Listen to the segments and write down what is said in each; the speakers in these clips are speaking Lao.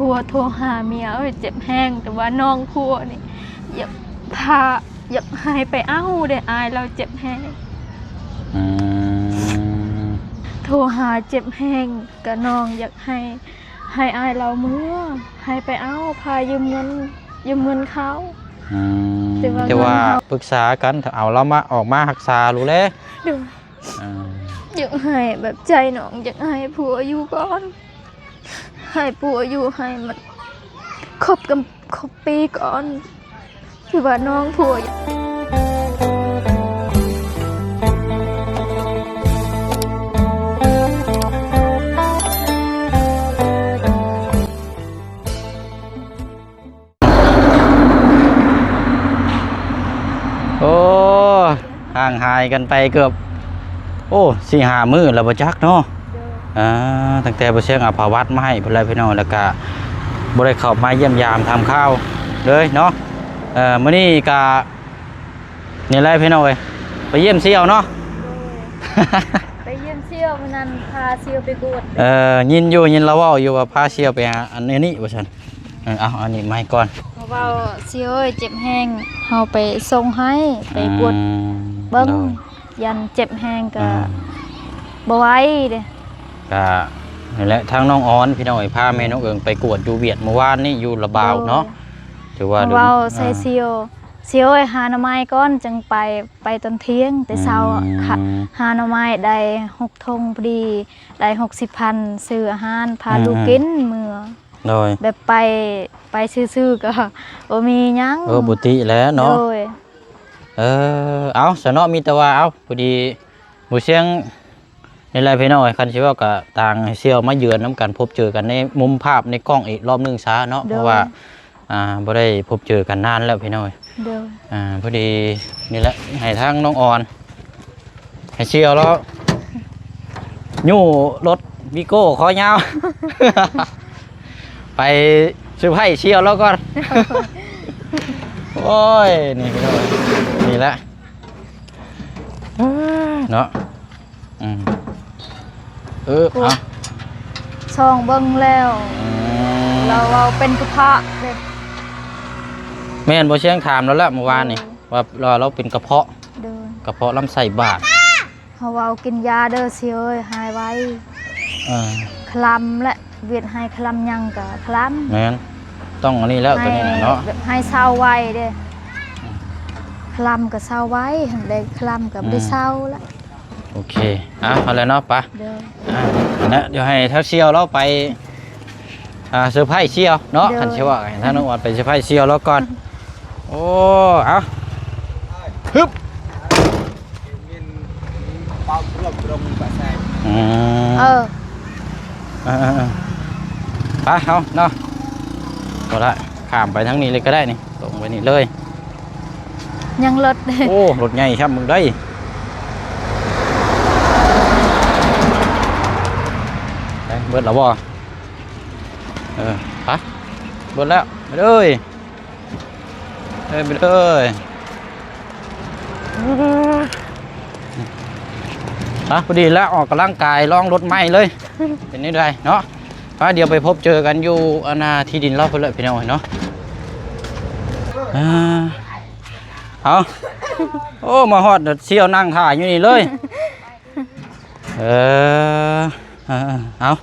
ຜົວໂທຫາເມຍ ເອີຍ ເຈັບແຮງ ແຕ່ວ່ານ້ອງຜົວນີ້ ຢາກພາ ຢາກໃຫ້ໄປເອົາເດ້ ອ້າຍລາວເຈັບແຮງ. ອືມ ໂທຫາເຈັບແຮງ ກະນ້ອງຢາກໃຫ້ ໃຫ້ອ້າຍລາວເມືອ ໃຫ້ໄປເອົາ ພາຢືມເງິນ ຢືມເງິນເຂົາ. ອືມ ແຕ່ວ່າ ແຕ່ວ່າ ເງິນເຮົາ ປຶກສາກັນ ເອົາລາວມາ ອອກມາຮັກສາໂລດແຫຼະ. ໂດຍ. ອ່າ ຢາກໃຫ້ແບບໃຈນ້ອງ ຢາກໃຫ້ຜົວຢູ່ກ່ອນ ໃຫ້ຜົວຢູ່ໃຫ້ມັນຄົບກັບ ຄົບປີກ່ອນ ຄືວ່ານ້ອງຜົວ. ໂອ້ ຫ່າງຫາຍກັນໄປເກືອບ ໂອ້ ສີ່ຫ້າມື້ແລ້ວບໍ່ຈັກເນາະ. ໂດຍ. ອ່າ ຕັ້ງແຕ່ບໍ່ຊຽງເອົາພາວັດມາໃຫ້ພຸ້ນແຫຼະພີ່ນ້ອງ ແລ້ວກະບໍ່ໄດ້ເຂົ້າມາຢ້ຽມຢາມຖາມຂ່າວເລີຍເນາະ. ເອີ ມື້ນີ້ກະ ນີ້ແຫຼະພີ່ນ້ອງເອີຍ ໄປຢ້ຽມສ່ຽວເນາະ. ໂດຍ. ໄປຢ້ຽມສ່ຽວ ມື້ນັ້ນພາສ່ຽວໄປກວດ. ເອີ ຍິນຢູ່ ຍິນລາວເວົ້າຢູ່ວ່າພາສ່ຽວໄປຫາອັນນີ້ ນີ້ວ່າຊັ້ນ. ເອີ ເອົາອັນນີ້ມາໃຫ້ກ່ອນ ເວົ້າ ສ່ຽວເອີຍ ເຈັບແຮງ ເຮົາໄປສົ່ງໃຫ້ ໄປກວດ ອືມ ເບິ່ງ. ໂດຍ. ຢ້ານເຈັບແຮງກະ ອ່າ ບໍ່ໄຫວເດ້. ກະນີ້ແຫຼະ ທາງນ້ອງອອນ ພີ່ນ້ອງເອີຍ ພາແມ່ນ້ອງເອີງໄປກວດຢູ່ຫວຽດມື້ວານນີ້ ຢູ່ລະບາວເນາະ. ໂດຍ. ຖືວ່າ ເວົ້າໃສ່ ອ່າ ສ່ຽວ ສ່ຽວເອີຍ ຫາໜໍ່ໄມ້ກ່ອນ ຈັ່ງໄປ ໄປຕອນທ່ຽງແຕ່ເຊົ້າ. ອືມ. ຫາໜໍ່ໄມ້ໄດ້ຫົກຖົງພໍດີ ໄດ້ຫົກສິບພັນ ຊື້ອາຫານ ພາ ອືມ ລູກກິນເມືອ. ໂດຍ. ແບບໄປ ໄປຊື່ໆ ກໍບໍ່ມີຫຍັງ. ເອີ ປົກກະຕິແຫຼະເນາະ. ໂດຍ. ເອີ ເອົາ ສະເນາະ ມີແຕ່ວ່າ ເອົາ ພໍດີບໍ່ຊຽງ ນີ້ແຫຼະພີ່ນ້ອງເອີຍ ຄັນຊິເວົ້າກະຕ່າງໃຫ້ສ່ຽວມາເຢືອນນຳກັນ ພົບເຈີກັນໃນມຸມພາບໃນກ້ອງອີກລອບໜຶ່ງຊະເນາະ. ໂດຍ. ເພາະວ່າ ອ່າ ບໍ່ໄດ້ພົບເຈີກັນນານແລ້ວພີ່ນ້ອງເອີຍ. ໂດຍ. ອ່າ ພໍດີນີ້ແຫຼະ ໃຫ້ທາງນ້ອງອອນ ໃຫ້ສ່ຽວລາວຍູ້ລົດວີໂກ້ຄໍຍາວ ໄປເຊີໄພຣສ໌ສ່ຽວລາວກ່ອນ. ໂອ້ຍ ນີ້ພີ່ນ້ອງເອີຍ ນີ້ແຫຼະ ເນາະ. ອືມ ເອີ ເອົາ ສ່ອງເບິ່ງແລ້ວ ອືມ ລາວເວົ້າເປັນກະເພາະເດ້. ແມ່ນ ບໍ່ຊຽງຖາມລາວແລ້ວມື້ວານນີ້ ໂດຍ ວ່າລາວເປັນກະເພາະ. ໂດຍ. ກະເພາະລຳໄສ້ບາດ. ເຮົາເວົ້າກິນຢາເດີສ່ຽວເອີຍ ຫາຍໄວ. ເອີ ຄລຳແຫຼະ ຫວຽດໃຫ້ຄລຳຫຍັງກະຄລຳ. ແມ່ນ ຕ້ອງອັນນີ້ແລ້ວ ໃຫ້ ໂຕນີ້ນະເນາະ ແບບໃຫ້ເຊົາໄວເດ້. ອືມ ຄລຳກະເຊົາໄວ ຫັ້ນເດ້ ຄລຳກະບໍ່ໄດ້ເຊົາລະ. ອືມ ໂອເຄ ອ່ະ ເອົາແລ້ວເນາະ ໄປ. ໂດຍ. ອ່າ ນັ້ນແຫຼະ ດຽວໃຫ້ທ້າວສ່ຽວລາວໄປ ອ່າ ເຊີໄພຣສ໌ສ່ຽວເນາະ. ໂດຍ. ຄັນຊິວ່າໃຫ້ທາງນ້ອງອອນໄປເຊີໄພຣສ໌ສ່ຽວລາວກ່ອນ. ໂອ້ ເອົາ ຮຶບ ອືມ ເອີ ເອີ ເອີ ເອີ ໄປເຮົາເນາະ ບໍ່ລະ ຂ້າມໄປທາງນີ້ເລີຍກໍໄດ້ນີ້ ຕົງໄປນີ້ເລີຍ. ຍັງລົດ ໂອ້ ລົດໃຫຍ່ຊ້ຳ ເບິ່ງໄດ້. ໄປ ເບິດແລ້ວບໍ່? ເອີ ໄປ ເບິດແລ້ວ ໄປເລີຍ ເອີ ໄປເລີຍ. ອ່ະ ພໍດີແລ້ວ ອອກກຳລັງກາຍ ລອງລົດໃໝ່ເລີຍ ເປັນແນວໃດເນາະ. ໄປ ດຽວໄປພົບເຈີກັນຢູ່ ອັນນ່າ ທີ່ດິນລາວພຸ້ນແຫຼະ ພີ່ນ້ອງເອີຍເນາະ. ອ່າ ເອົາ ໂອ້ ມາຮອດ ສ່ຽວນັ່ງຖ້າຢູ່ນີ້ເລີຍ. ເອີ ເອີ ເອົາ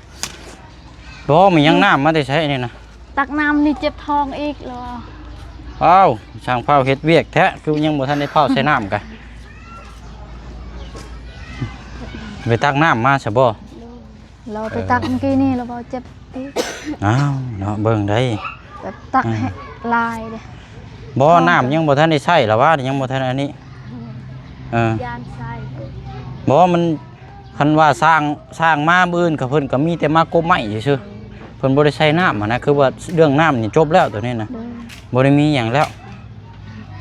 ບໍ່ ມີຫຍັງ ອືມ ນ້ຳມາແຕ່ໃສນີ້ນະ? ຕັກນ້ຳນີ້ເຈັບທ້ອງອີກແລ້ວ. ອ້າວ ຊ່າງຟ້າວເຮັດວຽກແທ້ ຄືຍັງບໍ່ທັນໄດ້ຟ້າວໃສ່ນ້ຳກະ ໄປຕັກນ້ຳມາຊະບໍ່? ລາວໄປຕັກ ເອີ ມື້ກີ້ນີ້ ລາວເວົ້າເຈັບຕີນ. ອ້າວ ເນາະ ເບິ່ງໄດ໋ ແບບຕັກ ອືມ ໃຫ້ຫຼາຍເດ້. ບໍ່ ນ້ຳຍັງບໍ່ທັນໄດ້ໃຊ້ລະວ່າ ຍັງບໍ່ທັນອັນນີ້. ເອີ ຢ້ານໃຊ້ ບໍ່ ມັນ ຄັນວ່າສ້າງ ສ້າງມາມື້ອື່ນ ເຂົາເພິ່ນກໍມີແຕ່ມາກົບໄມ້ຊື່ໆ ເພິ່ນບໍ່ໄດ້ໃສ່ນ້ຳຫັ້ນນະ. ຄືວ່າເລື່ອງນ້ຳນີ້ຈົບແລ້ວ ໂຕນີ້ນະ ໂດຍ ບໍ່ໄດ້ມີຫຍັງແລ້ວ.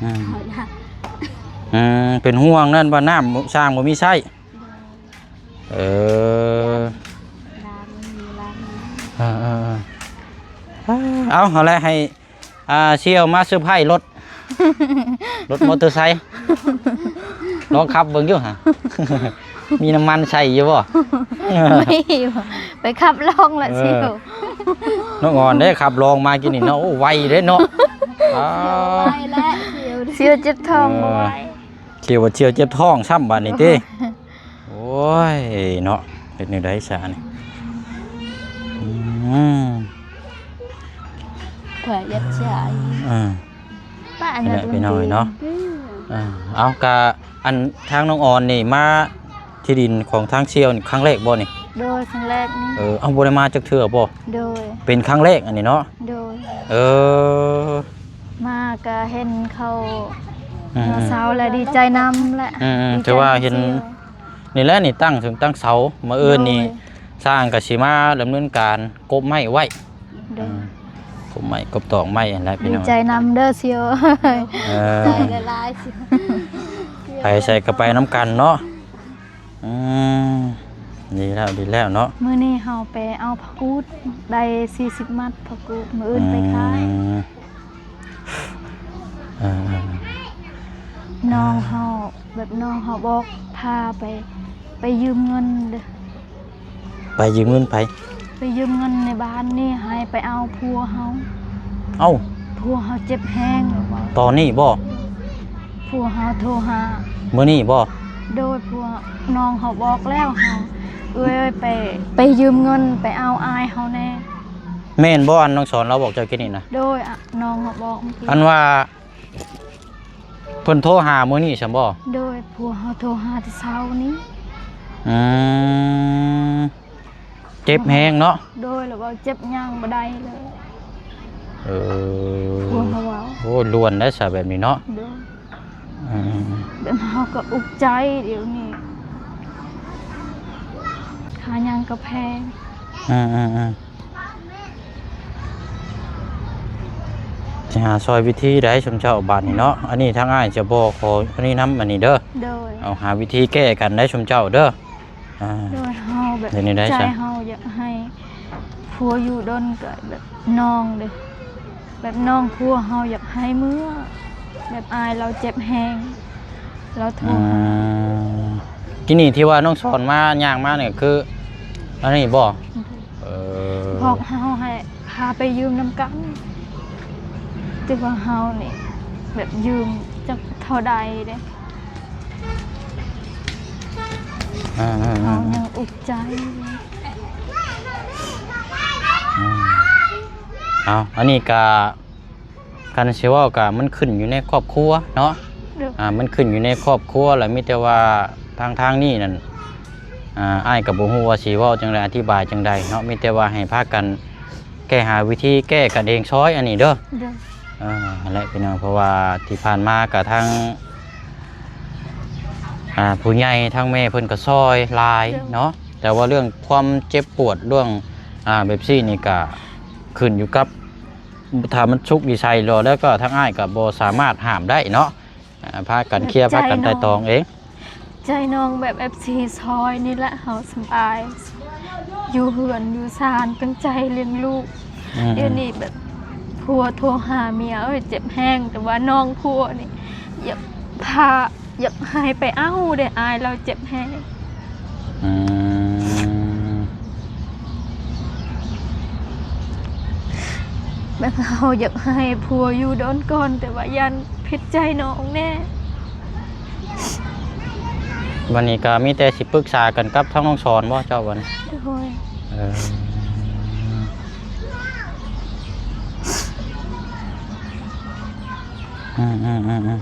ອືມ ເປັນຫ່ວງນັ້ນວ່ານ້ຳສ້າງບໍ່ມີໃຊ້. ເອີ ເອີ ເອີ ເອົາ ເອົາແຫຼະ ໃຫ້ ອ່າ ສ່ຽວມາເຊີໄພຣສ໌ລົດ ລົດມໍເຕີໄຊ ລອງຂັບເບິ່ງຢູ່ຫະ ມີນ້ຳມັນໃສ່ຢູ່ບໍ່? ໄປຂັບລອງລະ ເອີ ສ່ຽວ. ນ້ອງອອນເດ້ ຂັບລອງມາກີ້ນີ້ເນາະ ໂອ້ ໄວເດ້ເນາະ ໄວແຫຼະ ສ່ຽວເຈັບທ້ອງ ເອີ ບໍ່ໄວ ສ່ຽວວ່າສ່ຽວເຈັບທ້ອງຊ້ຳບາດນີ້ຕິ ໂອ້ຍເນາະ ເຮັດແນວໃດຊະນີ້ ອືມ ເພື່ອຢັດຢາ ເອີ ປ້າອັນນັ້ນ ພີ່ນ້ອງເນາະ ເອີ ເອົາ ກະ ອັນ ທາງນ້ອງອອນນີ້ມາທີ່ດິນຂອງທາງສ່ຽວນີ້ຄັ້ງແລກບໍ່ນີ້? ໂດຍ ຄັ້ງແລກນີ້ ເອີ ເອົາ ບໍ່ໄດ້ມາຈັກເທື່ອບໍ່? ໂດຍ ເປັນຄັ້ງແລກອັນນີ້ເນາະ ໂດຍ ເອີ ມາກະເຫັນເຂົາ ອືມ ເຊົາແລ້ວດີໃຈນຳແຫຼະ ອືມ ຖືວ່າເຫັນ ນີ້ແຫຼະ ນີ້ຕັ້ງເຖິງຕັ້ງເສົາ ມື້ອື່ນນີ້ ໂດຍ ຊ່າງກະຊິມາດຳເນີນການກົບໄມ້ໄວ້ ໂດຍ ອືມ ກົບໄມ້ກົບຕອກໄມ້ຫັ້ນແຫຼະ ດີໃຈນຳເດີສ່ຽວ ເອີ ໃຈຫຼາຍໆ ໄປໃສກະໄປນຳກັນເນາະ ອືມ ດີແລ້ວ ດີແລ້ວເນາະ ມື້ນີ້ເຮົາໄປເອົາຜັກກູດ ໄດ້ສີ່ສິບມັດ ຜັກກູດ ມື້ອື່ນໄປຂາຍ ອືມ ເອີ ນ້ອງເຮົາ ແບບນ້ອງເຮົາບອກ ພາໄປ ໄປຢືມເງິນເດີ ໄປຢືມເງິນໃຜ? ໄປຢືມເງິນໃນບ້ານນີ້ ໃຫ້ໄປເອົາຜົວເຮົາ ເອົ້າ ຜົວເຮົາເຈັບແຮງ ຕອນນີ້ບໍ່? ຜົວເຮົາໂທຫາ ມື້ນີ້ບໍ່? ໂດຍ ຜົວ ນ້ອງເຮົາບອກແລ້ວ ເຮົາ ເອື້ອຍໄປ ໄປຢືມເງິນ ໄປເອົາອ້າຍເຮົາແດ່ ແມ່ນບໍ່? ອັນນ້ອງສອນລາວບອກເຈົ້າກີ້ນີ້ນະ ໂດຍ ອະ ນ້ອງເຮົາບອກມື້ກີ້ ອັນວ່າ ເພິ່ນໂທຫາມື້ນີ້ຊັ້ນບໍ່? ໂດຍ ຜົວເຮົາໂທຫາແຕ່ເຊົ້ານີ້ ອືມ ເຈັບແຮງເນາະ ໂດຍ ແລ້ວເວົ້າເຈັບຍ່າງບໍ່ໄດ້ເລີຍ ເອີ ຜົວເຮົາເວົ້າ ໂອ້ ລວນໄດ້ຊະແບບນີ້ເນາະ ໂດຍ ອືມ ແບບເຮົາກໍອຸກໃຈດຽວນີ້ ຄ່າຫຍັງກໍແພງ ອືມໆໆ ຊິຫາຊ່ອຍວິທີໃດຊຸມເຈົ້າບາດນີ້ເນາະ ອັນນີ້ທາງອ້າຍຈະບໍ່ຂໍອັນນີ້ນຳ ອັນນີ້ເດີ ໂດຍ ເອົາຫາວິທີແກ້ກັນໄດ໋ຊຸມເຈົ້າເດີ ອາ ໂດຍ ເຮົາແບບ ໃຈເຮົາຢາກໃຫ້ຜົວຢູ່ດົນ ກໍແບບນ້ອງເດ້ ແບບນ້ອງຜົວເຮົາຢາກໃຫ້ເມືອ ແບບອ້າຍລາວເຈັບແຮງ ລາວໂທ ອືມ ກີ້ນີ້ທີ່ວ່ານ້ອງສອນມາ ຍ່າງມານີ້ຄື ອັນນີ້ບໍ່? ເອີ ບອກເຮົາໃຫ້ພາໄປຢືມນຳກັນ ແຕ່ວ່າເຮົານີ້ແບບຢືມຈັກເທົ່າໃດເດ້ ເຮົາຍັງອຸກໃຈ ອືມ ເອົາ ອັນນີ້ກະ ຄັນຊິເວົ້າກະມັນຂຶ້ນຢູ່ໃນຄອບຄົວເນາະ ໂດຍ ອ່າ ມັນຂຶ້ນຢູ່ໃນຄອບຄົວ ແລ້ວມີແຕ່ວ່າທາງ ທາງນີ້ນັ້ນ ອ່າ ອ້າຍກໍບໍ່ຮູ້ວ່າຊິເວົ້າຈັ່ງໃດ ອະທິບາຍຈັ່ງໃດເນາະ ມີແຕ່ວ່າໃຫ້ພາກັນແກ້ຫາວິທີແກ້ກັນເອງຊ່ອຍອັນນີ້ເດີ ໂດຍ ອ່າ ຫັ້ນແຫຼະພີ່ນ້ອງ ເພາະວ່າທີ່ຜ່ານມາກະທາງ ອ່າ ຜູ້ໃຫຍ່ທາງແມ່ເພິ່ນກໍຊ່ອຍຫຼາຍ ໂດຍ ເນາະ ແຕ່ວ່າເລື່ອງຄວາມເຈັບປວດ ເລື່ອງ ອ່າ ແບບຊີ້ນີ້ກະຂຶ້ນຢູ່ກັບ ຖ້າມັນສຸກຢູ່ໃສແລ້ວ ແລ້ວກໍທາງອ້າຍກໍບໍ່ສາມາດຫ້າມໄດ້ເນາະ ອ່າ ພາກັນເຄລຍ ພາກັນໄຕ່ຕອງເອງ ໃຈນ້ອງແບບເອັບຊີຊ່ອຍນີ້ແຫຼະ ເຮົາສຳບາຍ ຢູ່ເຮືອນຢູ່ຊານ ຕັ້ງໃຈລ້ຽງລູກ ອືມ ດຽວນີ້ແບບຜົວໂທຫາເມຍ ເອີຍ ເຈັບແຮງ ແຕ່ວ່ານ້ອງຜົວນີ້ ຢາກພາ ຢາກໃຫ້ໄປເອົາເດ້ ອ້າຍລາວເຈັບແຮງ ອືມ ແບບເຮົາຢາກໃຫ້ຜົວຢູ່ດົນກ່ອນ ແຕ່ວ່າຢ້ານຜິດໃຈນ້ອງແດ່ ບັດນີ້ກໍມີແຕ່ຊິປຶກສາກັນກັບທາງນ້ອງສອນບໍ່ເຈົ້າບັດນີ້? ໂດຍ ເອີ ອືມໆໆ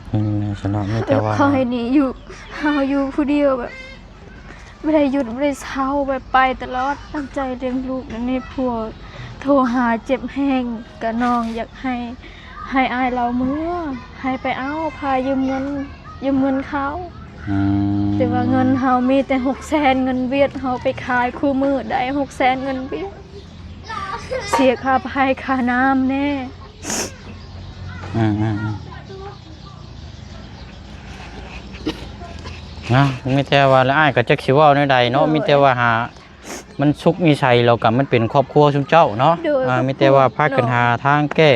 ໆ ອືມ ຊັ້ນເນາະ ມີແຕ່ວ່າຂ້ອຍນີ້ຢູ່ ເຮົາຢູ່ຜູ້ດຽວແບບ ບໍ່ໄດ້ຢຸດບໍ່ໄດ້ເຊົາ ແບບໄປຕະຫຼອດ ຕັ້ງໃຈລ້ຽງລູກ ດຽວນີ້ຜົວໂທຫາເຈັບແຮງ ກະນ້ອງຢາກໃຫ້ ໃຫ້ອ້າຍລາວເມືອ ໃຫ້ໄປເອົາ ພາຢືມເງິນ ຢືມເງິນເຂົາ ອືມ ແຕ່ວ່າເງິນເຮົາມີແຕ່ຫົກແສນ ເງິນຫວຽດ ເຮົາໄປຂາຍຄູ່ມື້ໄດ້ຫົກແສນເງິນຫວຽດ ເສຍຄ່າໄຟຄ່ານ້ຳແດ່ ອືມໆໆ ນະ ມີແຕ່ວ່າ ແລະ ອ້າຍກໍຈັກຊິເວົ້າແນວໃດເນາະ ໂດຍ ມີແຕ່ວ່າຫາ ມັນສຸກມີໄສແລ້ວກໍມັນເປັນຄອບຄົວຊຸມເຈົ້າເນາະ ໂດຍ ອ່າ ມີແຕ່ວ່າພາກັນຫາທາງແກ້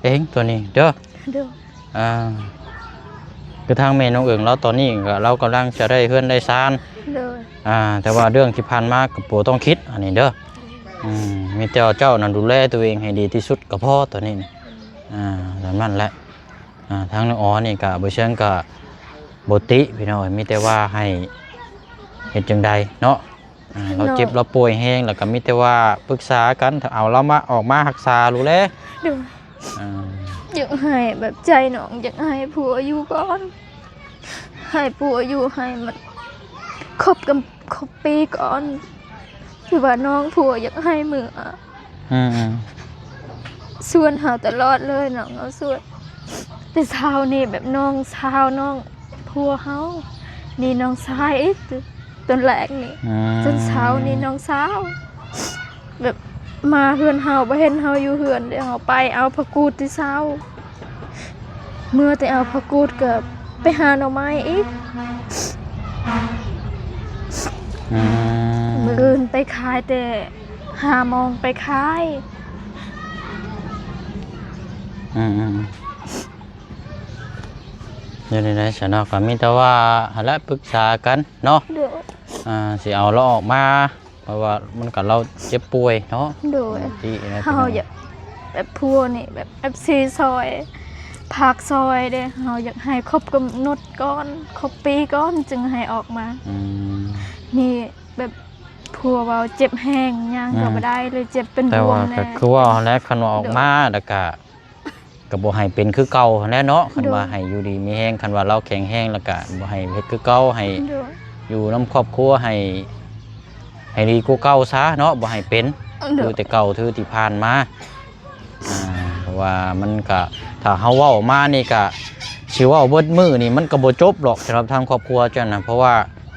ເອງຕົວນີ້ເດີ ໂດຍ ອ່າ ຄືທາງແມ່ນ້ອງເອີງລາວຕອນນີ້ກໍລາວກຳລັງຈະໄດ້ເຮືອນໄດ້ຊານ ໂດຍ ອ່າ ແຕ່ວ່າເລື່ອງທີ່ຜ່ານມາກໍບໍ່ຕ້ອງຄິດອັນນີ້ເດີ. ອືມ ມີແຕ່ວ່າເຈົ້ານັ້ນດູແລຕົວເອງໃຫ້ດີທີ່ສຸດກໍພໍຕອນນີ້ນີ້ ອ່າ ຕາມນັ້ນແຫຼະ. ອ່າ ທາງນ້ອງອໍນີ້ກໍບໍ່ເຊີງກໍບໍ່ຕິພີ່ນ້ອງເອີຍ ມີແຕ່ວ່າໃຫ້ເຮັດຈັ່ງໃດເນາະ. ອ່າ ລາວເຈັບລາວປ່ວຍແຮງ ແລ້ວກໍມີແຕ່ວ່າປຶກສາກັນ ເອົາລາວມາ ອອກມາຮັກສາໂລດແຫຼະ. ໂດຍ ອ່າ ຢາກໃຫ້ແບບໃຈນ້ອງ ຢາກໃຫ້ຜົວຢູ່ກ່ອນ ໃຫ້ຜົວຢູ່ ໃຫ້ມັນຄົບກັນ ຄົບປີກ່ອນ ຄືວ່ານ້ອງຜົວຢາກໃຫ້ເມືອ. ອືມໆ ຊວນເຮົາຕະຫຼອດເລີຍ ນ້ອງເຮົາຊວນ ແຕ່ເຊົ້ານີ້ແບບນ້ອງສາວນ້ອງຜົວເຮົາ ນີ້ນ້ອງຊາຍອີກ ຕອນແລກນີ້ ອືມ ຈົນເຊົ້ານີ້ນ້ອງສາວ ແບບມາເຮືອນເຮົາ ບໍ່ເຫັນເຮົາຢູ່ເຮືອນເດ້ ເຮົາໄປເອົາຜັກກູດແຕ່ເຊົ້າ ເມື່ອແຕ່ເອົາຜັກກູດກໍໄປຫາໜໍ່ໄມ້ອີກ ອືມ ມື້ອື່ນໄປຂາຍແຕ່ຫ້າໂມງໄປຂາຍ. ອືມໆ ຢູ່ໃນໃດຊະເນາະ ກໍມີແຕ່ວ່າຫັ້ນແຫຼະ ປຶກສາກັນເນາະ ໂດຍ ອ່າ ຊິເອົາລາວອອກມາ ເພາະວ່າມັນກໍລາວເຈັບປ່ວຍເນາະ ໂດຍ ທີ່ ເຮົາຢາກແບບຜົວນີ້ແບບເອັຟຊີຊ່ອຍ ພາກຊ່ອຍເດ້ ເຮົາຢາກໃຫ້ຄົບກຳນົດກ່ອນ ຄົບປີກ່ອນຈຶ່ງໃຫ້ອອກມາ. ອືມ ນີ້ແບບຜົວເວົ້າເຈັບແຮງ ຍ່າງກໍ ອືມ ບໍ່ໄດ້ເລີຍ ເຈັບເປັນ ແຕ່ວ່າ ບວມແນ່ ກໍຄືວ່າຫັ້ນແຫຼະ ຄັນວ່າອອກມາ ໂດຍ ແລ້ວກໍ ກໍບໍ່ໃຫ້ເປັນຄືເກົ່າຫັ້ນແຫຼະເນາະ ຄັນວ່າ ໂດຍ ໃຫ້ຢູ່ດີມີແຮງ ຄັນວ່າລາວແຂງແຮງແລ້ວກະບໍ່ໃຫ້ເຮັດຄືເກົ່າ ໃຫ້ ໂດຍ ຢູ່ນຳຄອບຄົວ ໃຫ້ ໃຫ້ດີກວ່າເກົ່າຊະເນາະ ບໍ່ໃຫ້ເປັນ ໂດຍ ຄືແຕ່ເກົ່າ ຄືທີ່ຜ່ານມາ. ອ່າ ເພາະວ່າມັນກະ ຖ້າເຮົາເວົ້າມານີ້ກະ ຊິເວົ້າເບິດມື້ນີ້ມັນກະບໍ່ຈົບດອກ ສຳລັບທາງຄອບຄົວເຈົ້ານະ ເພາະວ່າ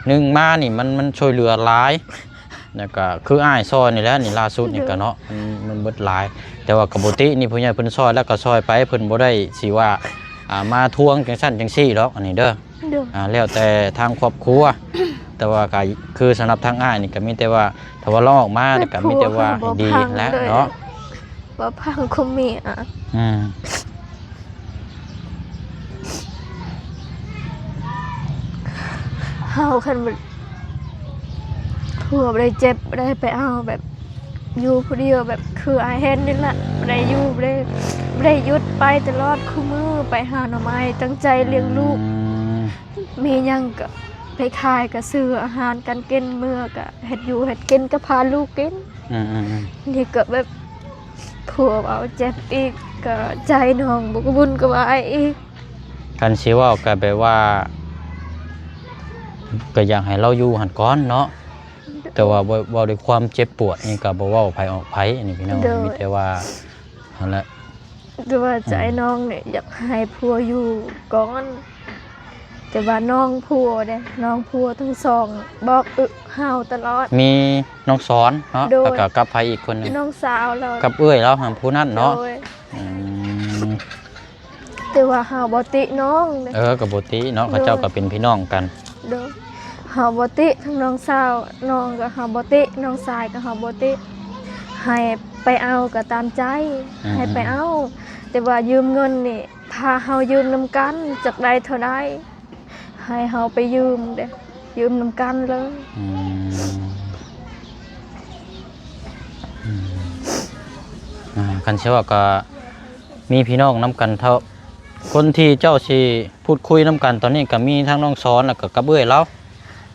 ໜຶ່ງມານີ້ມັນ ມັນຊ່ວຍເຫຼືອຫຼາຍ ແລ້ວກໍຄືອ້າຍຊ່ອຍນີ້ແຫຼະ ນີ້ລ່າສຸດນີ້ກໍເນາະ ໂດຍ ມັນ ມັນເບິດຫຼາຍ ແຕ່ວ່າກໍບໍ່ຕິນີ້ ຜູ້ໃຫຍ່ເພິ່ນຊ່ອຍແລ້ວກໍຊ່ອຍໄປ ເພິ່ນບໍ່ໄດ້ຊິວ່າ ອ່າ ມາທວງຈັ່ງຊັ້ນຈັ່ງຊີ້ດອກ ອັນນີ້ເດີ ໂດຍ ອ່າ ແລ້ວແຕ່ທາງຄອບຄົວ ແຕ່ວ່າກໍຄືສຳລັບທາງອ້າຍນີ້ກໍມີແຕ່ວ່າ ຖ້າວ່າລາວອອກມາ ແລ້ວກໍມີແຕ່ວ່າໃຫ້ດີແຫຼະເນາະ ບໍ່ຟັງຄວາມເມຍ ອືມ ເຮົາຄັນ ຜົວບໍ່ໄດ້ເຈັບ ບໍ່ໄດ້ໄປເອົາ ແບບຢູ່ຜູ້ດຽວ ແບບຄືອ້າຍເຫັນນີ້ແຫຼະ ບໍ່ໄດ້ຢູ່ ບໍ່ໄດ້ ບໍ່ໄດ້ຢຸດ ໄປຕະຫຼອດ ຄູ່ມື້ໄປຫາໜໍ່ໄມ້ ຕັ້ງໃຈລ້ຽງລູກ ອືມ ມີຫຍັງກໍໄປຂາຍ ກໍຊື້ອາຫານການກິນ ເມືອກໍເຮັດຢູ່ເຮັດກິນ ກໍພາລູກກິນ ອືມໆໆ ນີ້ກໍແບບຜົວເວົ້າເຈັບອີກ ກໍໃຈນ້ອງບໍ່ກະວຸ້ນກະວາຍອີກ. ຄັນຊິເວົ້າກໍແບບວ່າ ກໍຢາກໃຫ້ລາວຢູ່ຫັ້ນກ່ອນເນາະ ແຕ່ວ່າເວົ້າ ເວົ້າດ້ວຍຄວາມເຈັບປວດນີ້ກໍບໍ່ເວົ້າໃຜອອກໃຜ ອັນນີ້ພີ່ນ້ອງ ໂດຍ ມີແຕ່ວ່າຫັ້ນແຫຼະ ແຕ່ວ່າໃຈ ອືມ ນ້ອງນີ້ຢາກໃຫ້ຜົວຢູ່ກ່ອນ ແຕ່ວ່ານ້ອງຜົວເດ້ ນ້ອງຜົວທັງສອງບອກເຮົາຕະຫຼອດ ມີນ້ອງສອນເນາະ ໂດຍ ແລ້ວກໍກັບໃຜອີກຄົນໜຶ່ງ ນ້ອງສາວລາວ ກັບເອື້ອຍລາວຫັ້ນ ຜູ້ນັ້ນເນາະ ໂດຍ ອືມ ແຕ່ວ່າເຮົາບໍ່ຕິນ້ອງເດ້ ເອີ ກໍບໍ່ຕິເນາະ ເຂົາເຈົ້າກໍເປັນພີ່ນ້ອງກັນ ໂດຍ ເຮົາບໍ່ຕິທັງນ້ອງສາວ ນ້ອງກໍເຮົາບໍ່ຕິ ນ້ອງຊາຍກໍເຮົາບໍ່ຕິ ໃຫ້ໄປເອົາກໍຕາມໃຈ ອືມ ໃຫ້ໄປເອົາ ແຕ່ວ່າຢືມເງິນນີ້ ພາເຮົາຢືມນຳກັນ ຈັກໄດ້ເທົ່າໃດ ໃຫ້ເຮົາໄປຢືມເດ້ ຢືມນຳກັນເລີຍ ອືມ ອືມ ອ່າ ຄັນຊິເວົ້າກໍມີພີ່ນ້ອງນຳກັນເທົ່າ ຄົນທີ່ເຈົ້າຊິ ພູດຄຸຍນຳກັນຕອນນີ້ກໍມີທັງນ້ອງສອນ ແລ້ວກໍກັບເອື້ອຍລາວ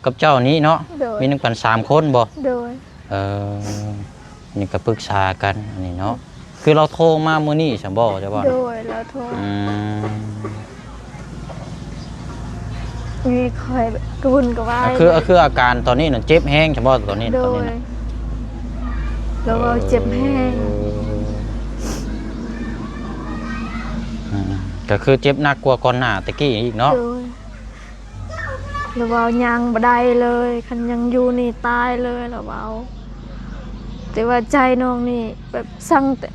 ກັບເຈົ້ານີ້ເນາະ ໂດຍ ມີນຳກັນສາມຄົນບໍ່? ໂດຍ ເອີ ນີ້ກໍປຶກສາກັນອັນນີ້ເນາະ ຄືລາວໂທມາມື້ນີ້ຊັ້ນບໍ່ ເຈົ້າວ່າ? ໂດຍ ລາວໂທ ອືມ ນີ້ຂ້ອຍກະວຸ້ນກະວາຍ ຄື ຄືອາການຕອນນີ້ນະ ເຈັບແຮງຊັ້ນບໍ່ຕອນນີ້? ໂດຍ ຕອນນີ້ນະ ລາວເວົ້າເຈັບແຮງ ເອີ ອືມ ກໍຄືເຈັບໜັກກວ່າກ່ອນໜ້າແຕ່ກີ້ອີກເນາະ ໂດຍ ລາວເວົ້າຍ່າງບໍ່ໄດ້ເລີຍ ຄັນຍັງຢູ່ນີ້ຕາຍເລີຍລາວເວົ້າ ແຕ່ວ່າໃຈນ້ອງນີ້ແບບຊັງແຕ່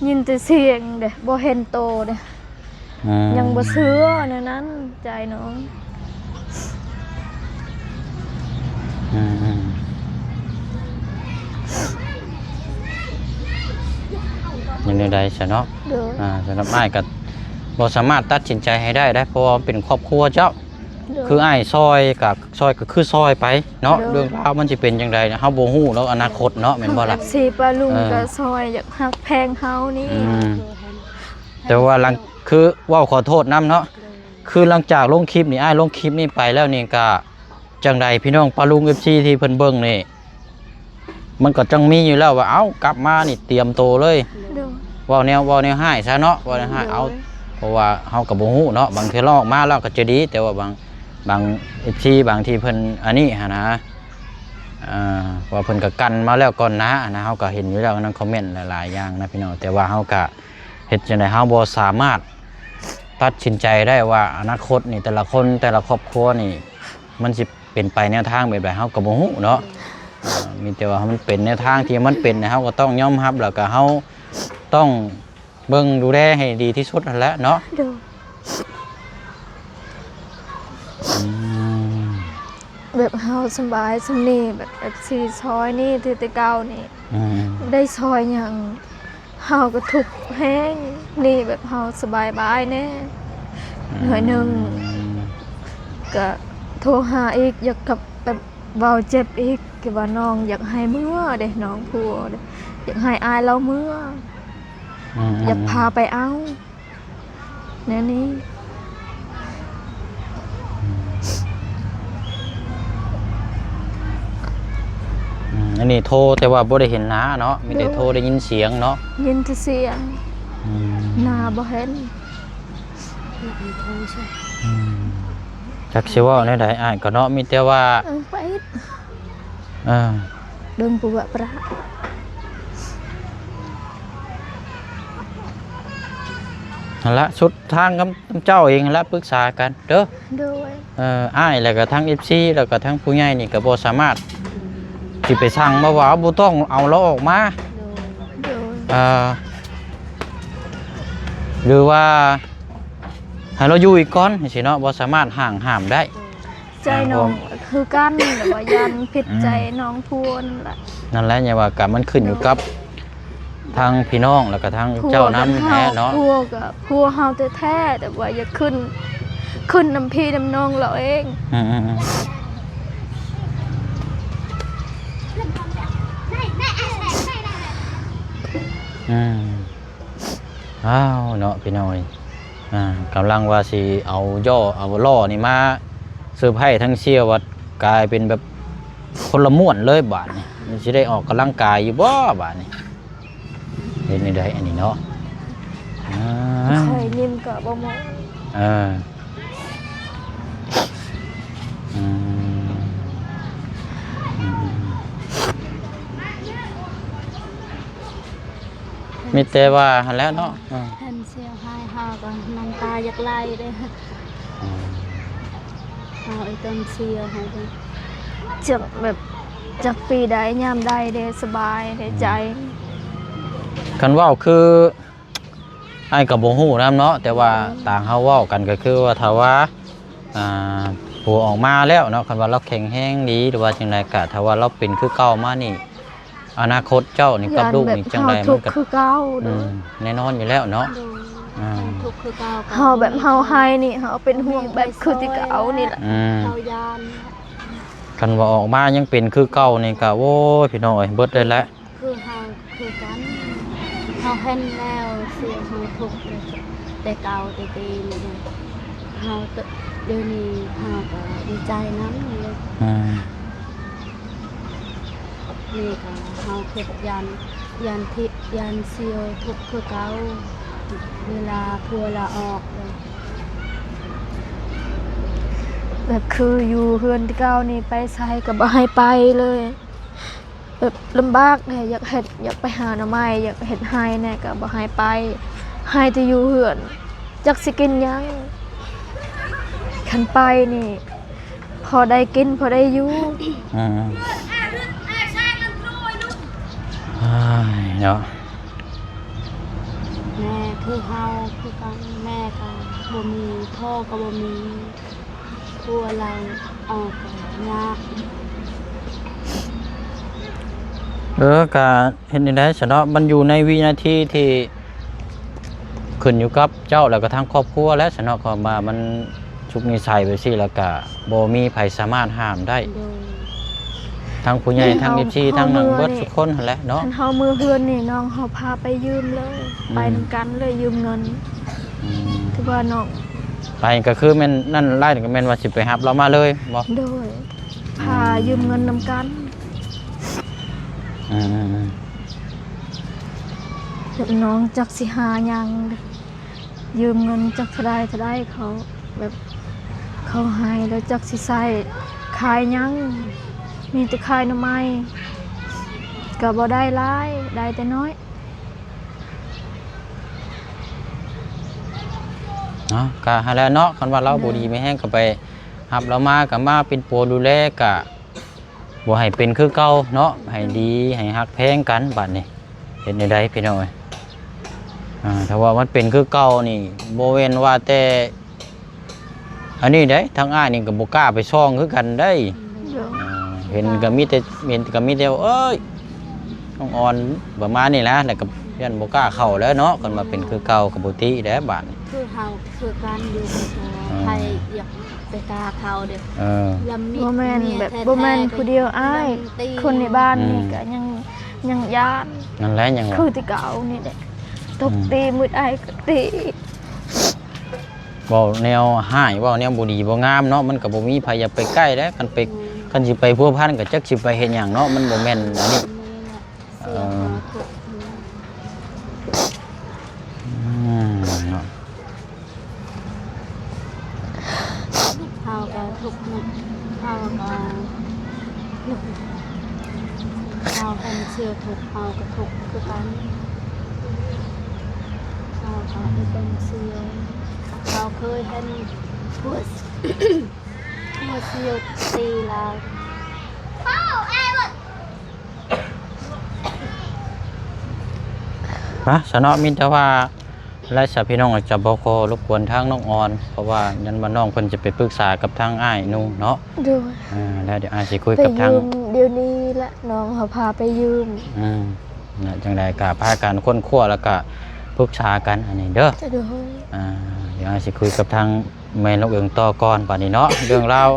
ຍິນແຕ່ສຽງເດ້ ບໍ່ເຫັນໂຕເດ້ ອືມ ຍັງບໍ່ເຊື່ອແນວນັ້ນໃຈນ້ອງ ອືມ ອືມ ເປັນແນວໃດຊະເນາະ ໂດຍ ອ່າ ສຳລັບອ້າຍກໍ ບໍ່ສາມາດຕັດສິນໃຈໃຫ້ໄດ້ເດ້ ເພາະວ່າມັນເປັນຄອບຄົວເຈົ້າ. ໂດຍ ຄືອ້າຍຊ່ອຍກໍ ຊ່ອຍກໍຄືຊ່ອຍໄປເນາະ. ໂດຍ ເລື່ອງລາວມັນຊິເປັນຈັ່ງໃດ ເຮົາບໍ່ຮູ້ດອກອະນາຄົດເນາະ ແມ່ນບໍ່ລະ? ເຮົາ ເອັຟຊີ ປ້າລຸງ ເອີ ກໍຊ່ອຍ ຢາກຮັກແພງເຮົານີ້. ອືມ ແຕ່ວ່າຫຼັງ ຄືເວົ້າຂໍໂທດນຳເນາະ ໂດຍ ຄືຫຼັງຈາກລົງຄລິບນີ້ ອ້າຍລົງຄລິບນີ້ໄປແລ້ວນີ້ ກະຈັ່ງໃດ ພີ່ນ້ອງປ້າລຸງ ເອັຟຊີ ທີ່ເພິ່ນເບິ່ງນີ້ ມັນກໍຈັ່ງມີຢູ່ແລ້ວວ່າ ເອົ້າ ກັບມານີ້ຕຽມໂຕເລີຍ. ໂດຍ ເວົ້າແນວ ເວົ້າແນວຮ້າຍຊະເນາະ ເວົ້າແນວຮ້າຍ. ໂດຍ ເອົາ ເພາະວ່າເຮົາກໍບໍ່ຮູ້ເນາະ ບາງເທື່ອລອກມາແລ້ວກໍຈະດີ ແຕ່ວ່າບາງ ບາງ ເອັຟຊີ ບາງທີ່ເພິ່ນອັນນີ້ຫັ້ນນະ ອ່າ ວ່າເພິ່ນກໍກັນມາແລ້ວກ່ອນໜ້າຫັ້ນນະ ເຮົາກໍເຫັນຢູ່ແລ້ວໃນຄອມເມັນຫຼາຍໆຢ່າງນະ ພີ່ນ້ອງ. ແຕ່ວ່າເຮົາກໍ ເຮັດຈັ່ງໃດເຮົາບໍ່ສາມາດຕັດສິນໃຈໄດ້ວ່າອະນາຄົດນີ້ ແຕ່ລະຄົນ ແຕ່ລະຄອບຄົວນີ້ ມັນຊິເປັນໄປແນວທາງແບບໃດ ເຮົາກໍບໍ່ຮູ້ເນາະ. ເອີ ມີແຕ່ວ່າມັນເປັນແນວທາງທີ່ມັນເປັນ ເຮົາກໍຕ້ອງຍອມຮັບ ແລ້ວກໍເຮົາຕ້ອງເບິ່ງດູແລໃຫ້ດີທີ່ສຸດຫັ້ນແຫຼະເນາະ. ໂດຍ ອືມ ແບບເຮົາສະບາຍສ່ຳນີ້ ແບບ ເອັຟຊີ ຊ່ອຍນີ້ ທີ່ແຕ່ເກົ່ານີ້ ອືມ ບໍ່ໄດ້ຊ່ອຍຫຍັງ ເຮົາກໍທຸກແຮງນີ້ ແບບເຮົາສະບາຍບາຍແດ່ ອືມ ໜ້ອຍໜຶ່ງ ກໍໂທຫາອີກ ຢາກກັບ ແບບເວົ້າເຈັບອີກ ຄືວ່ານ້ອງຢາກໃຫ້ເມືອເດ້ ນ້ອງຜົວເດ້ ຢາກໃຫ້ອ້າຍລາວເມືອ ອືມ ຢາກພາໄປເອົາ ແນວນີ້. ອືມ ອັນນີ້ໂທ ແຕ່ວ່າບໍ່ໄດ້ເຫັນໜ້າເນາະ ມີແຕ່ໂທ ໂດຍ ໄດ້ຍິນສຽງເນາະ ຍິນແຕ່ສຽງ ອືມ ໜ້າບໍ່ເຫັນ. ອືມ ຈັກຊິເວົ້າແນວໃດອ້າຍກໍເນາະ ມີແຕ່ວ່າ ເອີ ໄປ ເອີ ເບິ່ງຜູ້ວ່າປະ ຫັ້ນລະ ສຸດທາງກັບເຈົ້າເອງຫັ້ນລະ ປຶກສາກັນເດີ. ໂດຍ ເອີ ອ້າຍ ແລ້ວກໍທັງ ເອັຟຊີ ແລ້ວກໍທັງຜູ້ໃຫຍ່ນີ້ກໍບໍ່ສາມາດຊິໄປສັ່ງມາວ່າ ບໍ່ຕ້ອງເອົາລາວອອກມາ ໂດຍ ເອີ ຫຼືວ່າໃຫ້ລາວຢູ່ອີກກ່ອນ ຈັ່ງຊີ້ເນາະ ບໍ່ສາມາດຫ້າງຫ້າມໄດ້. ໃຈນ້ອງກໍຄືກັນ ແຕ່ວ່າຢ້ານຜິດໃຈ ອືມ ນ້ອງຜົວນັ້ນລະ ນັ້ນແຫຼະ ຍັງວ່າກໍມັນຂຶ້ນຢູ່ກັບ ໂດຍ ທາງພີ່ນ້ອງ ແລ້ວກໍທາງເຈົ້ານຳແຫຼະເນາະ. ຜົວກໍຜົວເຮົາແທ້ໆ ແຕ່ວ່າຢາກຂຶ້ນ ຂຶ້ນນຳພີ່ນຳນ້ອງລາວເອງ. ອືມ ອືມ ອືມ ອ້າວເນາະ ພີ່ນ້ອງເອີຍ ອ່າ ກຳລັງວ່າຊິເອົາຍໍ້ເອົາລໍ້ນີ້ມາເຊີໄພທາງເຊຍ ວ່າກາຍເປັນແບບຄົນລະມ້ວນເລີຍບາດນີ້. ມັນຊິໄດ້ອອກກຳລັງກາຍຢູ່ບໍ່ບາດນີ້? ເຮັດແນວໃດອັນນີ້ເນາະ? ອ່າ ຂ້ອຍຍິ້ມກໍບໍ່ມ່ວນ. ເອີ ອືມ ອືມ ອືມ ມີແຕ່ວ່າຫັ້ນແຫຼະເນາະ. ເອີ ເຫັນເຊຍໃຫ້ເຮົາກໍນ້ຳຕາຢາກໄຫຼເດ້. ອືມ ເຮົາໄອ້ຕົ້ນເຊຍເຮົາກໍຈັກແບບ ຈັກປີໃດຍາມໃດເດ້ ສະບາຍໃນໃຈ. ອືມ ຄັນເວົ້າຄື ອ້າຍກໍບໍ່ຮູ້ນຳເນາະ ແຕ່ວ່າ ອືມ ຕາມເຮົາເວົ້າກັນກໍຄືວ່າ ຖ້າວ່າ ອ່າ ຜົວອອກມາແລ້ວເນາະ ຄັນວ່າລາວແຂງແຮງດີ ຫຼືວ່າຈັ່ງໃດ ກະຖ້າວ່າລາວເປັນຄືເກົ່າມານີ້ ອະນາຄົດເຈົ້ານີ້ກັບລູກນີ້ຈັ່ງໃດ ມັນກໍ ຢ້ານແບບເຮົາທຸກຄືເກົ່າເນາະ. ອືມ ແນ່ນອນຢູ່ແລ້ວເນາະ. ໂດຍ ອ່າ ເຮົາທຸກຄືເກົ່າ ເຮົາແບບເຮົາໄຫ້ນີ້ ເຮົາເປັນຫ່ວງແບບຄືແຕ່ເກົ່ານີ້ແຫຼະ. ອືມ ເຮົາຢ້ານ ຄັນວ່າອອກມາຍັງເປັນຄືເກົ່ານີ້ກໍ ໂອ້ຍ ພີ່ນ້ອງເອີຍ ເບິດເລີຍແຫຼະ. ຄືເຮົາຄືກັນ ເຮົາເຫັນແລ້ວ ເສຍເຮົາທຸກແຕ່ເກົ່າແຕ່ກີ້ນີ້ ເຮົາ ດຽວນີ້ເຮົາກໍດີໃຈນຳ. ອືມ ນີ້ກໍເຮົາຄິດຢ້ານ ຢ້ານທີ່ ຢ້ານເສຍທຸກຄືເກົ່າ ເວລາຜົວລາອອກ ແບບຄືຢູ່ເຮືອນແຕ່ເກົ່ານີ້ ໄປໃສກໍບໍ່ໃຫ້ໄປເລີຍ. ແບບລຳບາກແດ່ ຢາກເຮັດ ຢາກໄປຫາໜໍ່ໄມ້ ຢາກເຮັດໄຮ່ແດ່ ກໍບໍ່ໃຫ້ໄປ ໃຫ້ແຕ່ຢູ່ເຮືອນ ຈັກຊິກິນຫຍັງ. ຄັນໄປນີ້ ພໍໄດ້ກິນ ພໍໄດ້ຢູ່. ອືມ ອ້າຍເນາະ ແມ່ຄືເຮົາຄືກັນ ແມ່ກໍບໍ່ມີ ພໍ່ກໍບໍ່ມີ. ຜົວລາວອອກຍາກ. ເອີ ກະເຮັດແນວໃດຊະເນາະ ມັນຢູ່ໃນວິນາທີທີ່ ຄ ຂຶ້ນຢູ່ກັບເຈົ້າ ແລ້ວກໍທາງຄອບຄົວແຫຼະຊະເນາະ. ຄວາມວ່າມັນສຸກນິໄສແບບຊີ້ ແລ້ວກໍບໍ່ມີໃຜສາມາດຫ້າມໄດ້ ໂດຍ ທັງຜູ້ໃຫຍ່ ທັງເອັຟຊີ ທັງຫຍັງ ເບິດທຸກຄົນຫັ້ນແຫຼະເນາະ. ຄັນເຮົາເມືອເຮືອນນີ້ ນ້ອງເຮົາພາໄປຢືມເລີຍ ອືມ ໄປນຳກັນເລີຍ ຢືມເງິນ ອືມ ຄືວ່ານ້ອງ ໄປກໍຄືແມ່ນນັ້ນ ຫຼາຍກໍແມ່ນວ່າຊິໄປຮັບລາວມາເລີຍບໍ? ໂດຍ ພາ ອືມ ຢືມເງິນນຳກັນ ອືມໆໆ ແບບນ້ອງຈັກຊິຫາຫຍັງ ຢືມເງິນຈັກເທົ່າໃດເທົ່າໃດ ເຂົາແບບເຂົາໃຫ້ ແລ້ວຈັກຊິໃຊ້ຂາຍຫຍັງ ມີແຕ່ຂາຍໜໍ່ໄມ້ ກໍບໍ່ໄດ້ຫຼາຍ ໄດ້ແຕ່ນ້ອຍ. ເນາະ ກະຫັ້ນແຫຼະເນາະ ຄັນວ່າລາວ ໂດຍ ບໍ່ດີມີແຮງກໍໄປຮັບລາວມາ ກໍມາເປັນຜົວດູແລ ກະບໍ່ໃຫ້ເປັນຄືເກົ່າເນາະ ໃຫ້ດີ ໃຫ້ຮັກແພງກັນ. ບາດນີ້ເຮັດແນວໃດພີ່ນ້ອງເອີຍ? ອ່າ ຖ້າວ່າມັນເປັນຄືເກົ່ານີ້ ບໍ່ແມ່ນວ່າແຕ່ ອັນນີ້ເດ້ ທາງອ້າຍນີ້ກໍບໍ່ກ້າໄປສ່ອງຄືກັນເດ້. ໂດຍ ອ່າ ເຫັນກໍມີແຕ່ ເຫັນກໍມີແຕ່ ເອີຍ ນ້ອງອ່ອນ ປະມານນີ້ນະ ແລ້ວກໍຢ້ານບໍ່ກ້າເຂົ້າແລ້ວເນາະ. ຄັນວ່າເປັນຄືເກົ່າກໍບໍ່ຕິແລ້ວບາດນີ້ ຄືເຮົາຄືກັນຢູ່ ອ່າ ໃຜຢາກໄປກ້າເຂົ້າເດ້. ເອີ ລຳມີ ບໍ່ແມ່ນແບບ ແມ່ນແທ້ໆ ບໍ່ແມ່ນຜູ້ດຽວອ້າຍ ກໍຍັງຕິ ຄົນໃນບ້ານນີ້ ອືມ ກໍຍັງ ຍັງຢ້ານ ນັ້ນແຫຼະ ຍັງວ່າ ຄືແຕ່ເກົ່ານີ້ແຫຼະ ຕົບ ອືມ ຕີ ມື້ໃດກໍຕີ. ເວົ້າແນວຮ້າຍ ເວົ້າແນວບໍ່ດີບໍ່ງາມເນາະ ມັນກໍບໍ່ມີໃຜຢາກໄປໃກ້ແຫຼະ. ຄັນໄປ ອືມ ຄັນຊິໄປພົວພັນກໍຈັກຊິໄປເຮັດຫຍັງເນາະ ມັນບໍ່ແມ່ນອັນນີ້. ເອີ ເນາະ ເຮົາກໍທຸກ ເຮົາກໍ ເຮົາເຫັນເຊື່ອທຸກ ເຮົາກໍທຸກຄືກັນ ເຮົາກໍເປັນເຊື່ອ ເຮົາເຄີຍເຫັນຜົວ ຜົວຊິຢູ່ຕີລາວ. ມາຊະເນາະ ມີແຕ່ວ່າ ແລະ ຊະ ພີ່ນ້ອງ ຈະບໍ່ຂໍລົບກວນທາງນ້ອງອອນ ເພາະວ່າຢ້ານວ່ານ້ອງເພິ່ນຈະໄປປຶກສາກັບທາງອ້າຍໜູເນາະ. ໂດຍ ອ່າ ແລ້ວດຽວອ້າຍຊິຄຸຍກັບທາງ ໄປຢືມດຽວນີ້ລະ ນ້ອງເຮົາພາໄປຢືມ. ອືມ ແລ້ວຈັ່ງໃດກໍພາກັນຄົ້ນຄວ້າ ແລ້ວກໍປຶກສາກັນອັນນີ້ເດີ. ໂດຍ ອ່າ ດຽວອ້າຍຊິຄຸຍກັບທາງ ແມ່ນ້ອງເອີງຕໍ່ກ່ອນບາດນີ້ເນາະ. ເລື່ອງລາວ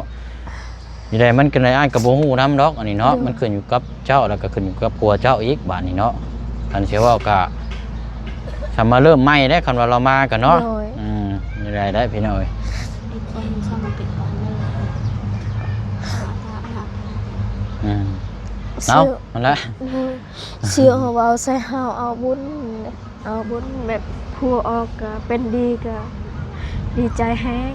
ຢູ່ໃດມັນກໍໄດ້ ອ້າຍກໍບໍ່ຮູ້ນຳດອກອັນນີ້ເນາະ. ໂດຍ ມັນຂຶ້ນຢູ່ກັບເຈົ້າ ແລ້ວກໍຂຶ້ນຢູ່ກັບຜົວເຈົ້າອີກບາດນີ້ເນາະ. ຄັນຊິເວົ້າກໍ ສາມາດເລີ່ມໃໝ່ໄດ້ ຄັນວ່າລາວມາກໍເນາະ. ໂດຍ ອືມ ຢູ່ໃດໄດ້ພີ່ນ້ອງເອີຍ. ອືມ ເອົາ ນັ້ນແຫຼະ ໂດຍ ຊິເອົາເວົ້າໃສ່ເຮົາ ເອົາບຸນ ເອົາບຸນແບບຜົວອອກກໍເປັນດີກໍດີໃຈແຮງ.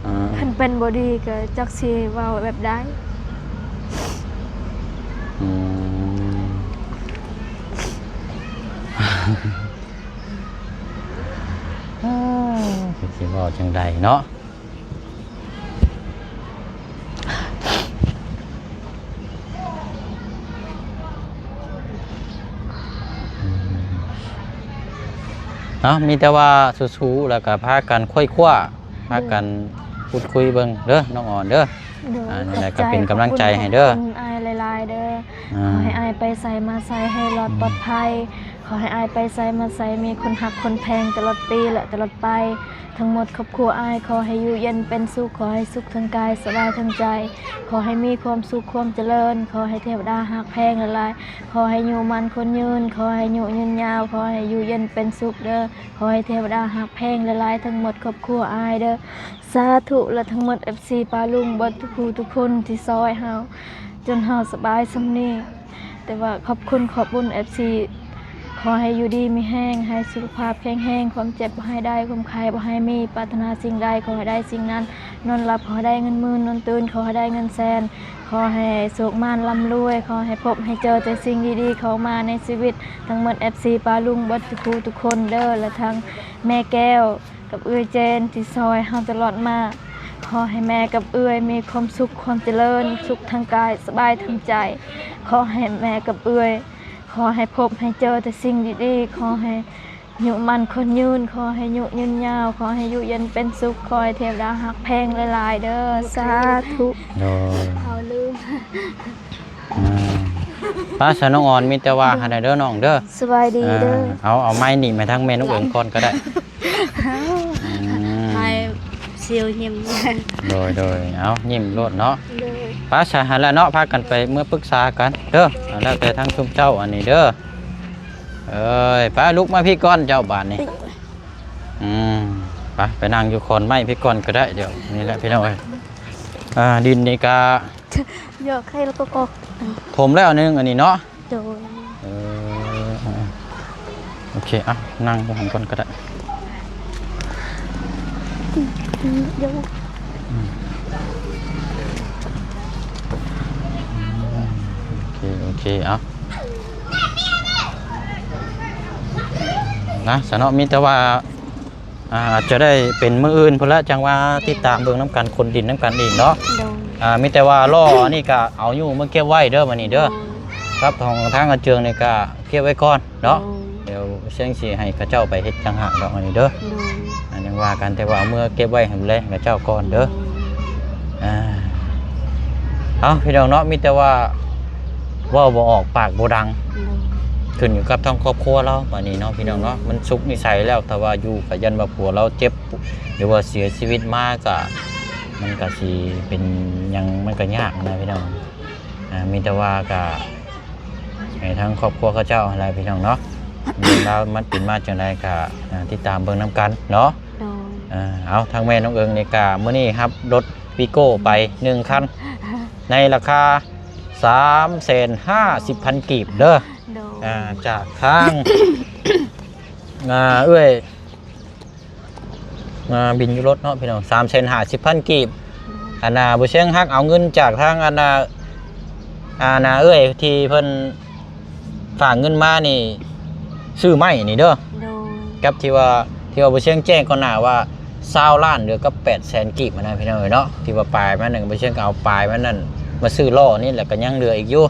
ອ່າ ຄັນເປັນບໍ່ດີກໍຈັກຊິເວົ້າແບບໃດ. ອືມ ຈັກຊິເວົ້າຈັ່ງໃດເນາະ. ເນາະ ມີແຕ່ວ່າສູ້ໆ ແລ້ວກໍພາກັນໄຂວ້ຄວ້າ ພາກັນ ໂດຍ ພູດຄຸຍເບິ່ງເດີ ນ້ອງອອນເດີ. ໂດຍ ອ່າ ນັ້ນແຫຼະ ຂອບໃຈ ກໍເປັນກຳລັງໃຈໃຫ້ເດີ ຂອບຄຸນ ຂອບຄຸນອ້າຍຫຼາຍໆເດີ. ອ່າ ຂໍໃຫ້ອ້າຍໄປໃສມາໃສໃຫ້ລອດ ອືມ ປອດໄພ. ຂໍໃຫ້ອ້າຍໄປໃສມາໃສມີຄົນຮັກຄົນແພງຕະຫຼອດປີ ແລະ ຕະຫຼອດໄປ. ທັງໝົດຄອບຄົວອ້າຍ ຂໍໃຫ້ຢູ່ເຢັນເປັນສຸກ ຂໍໃຫ້ສຸກທາງກາຍ ສະບາຍທາງໃຈ. ຂໍໃຫ້ມີຄວາມສຸກຄວາມຈະເລີນ. ຂໍໃຫ້ເທວະດາຮັກແພງຫຼາຍໆ. ຂໍໃຫ້ຢູ່ໝັ້ນຄົນຍືນ. ຂໍໃຫ້ອາຍຸຍືນຍາວ. ຂໍໃຫ້ຢູ່ເຢັນເປັນສຸກເດີ. ຂໍໃຫ້ເທວະດາຮັກແພງຫຼາຍໆ ທັງໝົດຄອບຄົວອ້າຍເດີ. ສາທຸ ແລະ ທັງໝົດເອັຟຊີປ້າລຸງເບິດທຸກຜູ້ທຸກຄົນທີ່ຊ່ອຍເຮົາ ຈົນເຮົາສະບາຍສ່ຳນີ້. ແຕ່ວ່າຂອບຄຸນຂອບບຸນເອັຟຊີ ຂໍໃຫ້ຢູ່ດີມີແຮງ ໃຫ້ສຸຂະພາບແຂງແຮງ ຄວາມເຈັບບໍ່ໃຫ້ໄດ້ ຄວາມໄຂ້ບໍ່ໃຫ້ມີ ປາດຖະໜາສິ່ງໃດຂໍໃຫ້ໄດ້ສິ່ງນັ້ນ ນອນຫຼັບຂໍໃຫ້ໄດ້ເງິນໝື່ນ ນອນຕື່ນຂໍໃຫ້ໄດ້ເງິນແສນ ຂໍໃຫ້ໂຊກໝານລ່ຳລວຍ ຂໍໃຫ້ພົບໃຫ້ເຈີແຕ່ສິ່ງດີໆເຂົ້າມາໃນຊີວິດ. ທັງໝົດເອັຟຊີປ້າລຸງເບິດທຸກຜູ້ທຸກຄົນເດີ ແລະ ທັງແມ່ແກ້ວ ກັບເອື້ອຍເຈນທີ່ຊ່ອຍເຮົາຕະຫຼອດມາ. ຂໍໃຫ້ແມ່ກັບເອື້ອຍມີຄວາມສຸກຄວາມຈະເລີນ ສຸກທາງກາຍສະບາຍທາງໃຈ. ຂໍໃຫ້ແມ່ກັບເອື້ອຍ ຂໍໃຫ້ພົບໃຫ້ເຈີແຕ່ສິ່ງດີໆ. ຂໍໃຫ້ອາຍຸໝັ້ນຂວັນຍືນ ຂໍໃຫ້ອາຍຸຍືນຍາວ ຂໍໃຫ້ຢູ່ເຢັນເປັນສຸກ ຂໍໃຫ້ເທວະດາຮັກແພງຫຼາຍໆເດີ. ໂອເຄ ສາທຸ. ໂດຍ ເຮົາລືມ. ອ່າ ໄປຊະ ນ້ອງອອນ ມີແຕ່ວ່າ ໂດຍ ຫັ້ນແຫຼະເດີນ້ອງເດີ. ສະບາຍດີເດີ. ອ່າ ເອົາ ເອົາໄມນີ້ມາທາງແມ່ນ້ອງເອີງກ່ອນກໍໄດ້. ອືມ ໃຫ້ຊິວຍິ້ມ ໂດຍໆ ເອົາ ຍິ້ມໂລດເນາະ ໂດຍ ໄປຊະ ຫັ້ນແຫຼະເນາະ ພາກັນໄປເມືອປຶກສາກັນເດີ ແລ້ວແຕ່ທາງຊຸມເຈົ້າອັນນີ້ເດີ ເອີຍ ໄປລຸກມາພີ້ກ່ອນເຈົ້າບາດນີ້ ອືມ ໄປ ໄປນັ່ງຢູ່ຂອນໄມ້ພີ້ກ່ອນກໍໄດ້ ດຽວນີ້ແຫຼະພີ່ນ້ອງເອີຍ ອ່າ ດິນນີ້ກະ ຢອກໃຫ້ແລ້ວກໍ ຖົມແລ້ວໜຶ່ງອັນນີ້ເນາະ ໂດຍ ເອີ ໂອເຄ ອ່ະ ນັ່ງຢູ່ຫັ້ນກ່ອນກໍໄດ້ ດຽວ ອືມ ໂອເຄ ໂອເຄ ເອົາ ນະ ສະເນາະ ມີແຕ່ວ່າ ອ່າ ອາດຈະໄດ້ເປັນມື້ອື່ນພຸ້ນລະ ຈັ່ງວ່າຕິດຕາມເບິ່ງນຳກັນ ຂົນດິນນຳກັນອີກເນາະ ໂດຍ ອ່າ ມີແຕ່ວ່າລໍ້ອັນນີ້ກະເອົາຢູ່ມາເກັບໄວ້ເດີ ບາດນີ້ເດີ ໂດຍ ກັບຂອງທາງອາເຈີງນີ້ກະເກັບໄວ້ກ່ອນເນາະ ໂດຍ ດຽວແຊງຊິໃຫ້ເຂົາເຈົ້າໄປເຮັດຕ່າງຫາກດອກອັນນີ້ເດີ ໂດຍ ອ່າ ຍັງວ່າກັນ ແຕ່ວ່າເອົາເມືອເກັບໄວ້ໃຫ້ດູແລໃຫ້ເຂົາເຈົ້າກ່ອນເດີ ໂດຍ ອ່າ ເອົາ ພີ່ນ້ອງເນາະ ມີແຕ່ວ່າເວົ້າບໍ່ອອກປາກບໍ່ດັງ ໂດຍ ຂຶ້ນຢູ່ກັບທາງຄອບຄົວລາວບາດນີ້ເນາະ ພີ່ນ້ອງເນາະ ໂດຍ ມັນສຸກນິໄສແລ້ວ ຖ້າວ່າຢູ່ກະຢ້ານວ່າຜົວລາວເຈັບ ຫຼືວ່າເສຍຊີວິດມາກະ ມັນກະຊິເປັນຫຍັງ ມັນກະຍາກນະພີ່ນ້ອງ ອ່າ ມີແຕ່ວ່າກະໃຫ້ທາງຄອບຄົວເຂົາເຈົ້າຫັ້ນແຫຼະພີ່ນ້ອງເນາະ ເລື່ອງລາວມັນເປັນມາຈັ່ງໃດກະ ອ່າ ຕິດຕາມເບິ່ງນຳກັນເນາະ ໂດຍ ອ່າ ເອົາ ທາງແມ່ນ້ອງເອີງນີ້ກະ ມື້ນີ້ຮັບລົດວີໂກ້ໄປໜຶ່ງຄັນ ໃນລາຄາສາມແສນຫ້າສິບພັນກີບເດີ ໂດຍ ອ່າ ຈາກທາງ ອ່າ ເອື້ອຍ ອ່າ ບິນຢູ່ລົດເນາະພີ່ນ້ອງ ສາມແສນຫ້າສິບພັນກີບ ໂດຍ ອັນນ່າ ບໍ່ຊຽງຮັກເອົາເງິນຈາກທາງ ອັນນ່າ ອັນນ່າ ເອື້ອຍທີ່ເພິ່ນຝາກເງິນມານີ້ ຊື້ໄມ້ນີ້ເດີ ໂດຍ ກັບທີ່ວ່າ ທີ່ວ່າບໍ່ຊຽງແຈ້ງກ່ອນໜ້າວ່າຊາວລ້ານ ເຫຼືອກັບແປດແສນກີບຫັ້ນນະ ພີ່ນ້ອງເອີຍເນາະ ທີ່ວ່າປາຍມັນນັ້ນ ບໍ່ຊຽງກໍເອົາປາຍມັນນັ້ນມາຊື້ລໍ້ນີ້ ແລ້ວກໍຍັງເຫຼືອອີກຢູ່